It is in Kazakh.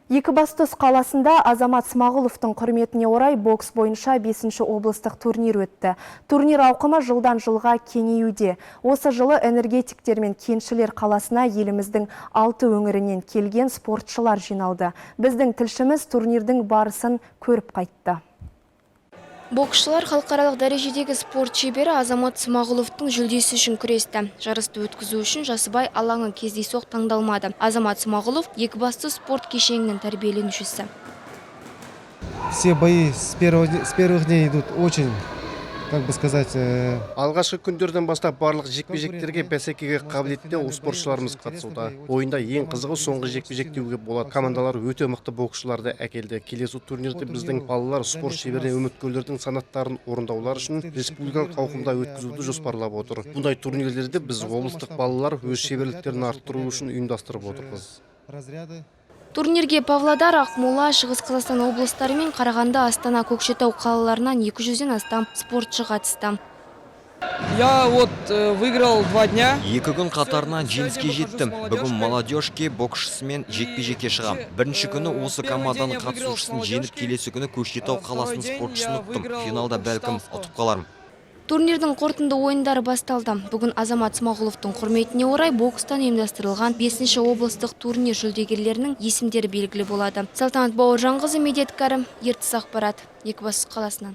Екібастұз қаласында Азамат Смағұловтың құрметіне орай бокс бойынша 5 облыстық турнир өтті. Турнир ауқымы жылдан жылға кеңеюде. Осы жылы энергетиктер мен кеншілер қаласына еліміздің алты өңірінен келген спортшылар жиналды. Біздің тілшіміз турнирдің барысын көріп қайтты. Боксшылар халықаралық дәрежедегі спорт шебері Азамат Смағұловтың жүлдесі үшін күресті. Жарысты өткізу үшін Жасыбай алаңы кездейсоқ таңдалмады. Азамат Смағұлов – Екібастұз спорт кешенінің тәрбиеленушісі. Все бои с первых дней идут очень, как бы сказать, Алғашқы күндерден бастап барлық жекпе-жектерге бәсекеге қабілетті спортшыларымыз қатысуда. Ойында ең қызығы соңғы жекпе-жек деуге болады. Командалар өте мықты боксшыларды әкелді. Келесі турнирді біздің балалар спорт шеберіне үміткерлердің санаттарын орындаулары үшін республикалық ауқымда өткізуді жоспарлап отыр. Бұндай турнирлерді біз облыстық балалар өз шеберліктерін арттыру үшін ұйымдастырып отырмыз. Разряды. Турнирге Павлодар, Ақмола, Шығыс Қазақстан облыстары мен Қарағанды, Астана, Көкшетау қалаларынан 200-ден астам спортшы қатысты. Я вот выиграл 2 дня. 2 күн қатарынан жеңіске жеттім. Бүгін Молодежка боксшысымен жекпе-жекке шығам. Бірінші күні осы команданың қатысушысын жеңіп, келесі күні Көкшетау қаласының спортшысын ұттым. Финалда бәлкім ұтып қалармын. Турнирдің қорытынды ойындары басталды. Бүгін Азамат Смағұловтың құрметіне орай бокстан ұйымдастырылған 5 облыстық турнир жүлдегерлерінің есімдері белгілі болады. Салтанат Бауыржанқызы, Медет Кәрім, Ертіс ақпарат, Екібастұз қаласынан.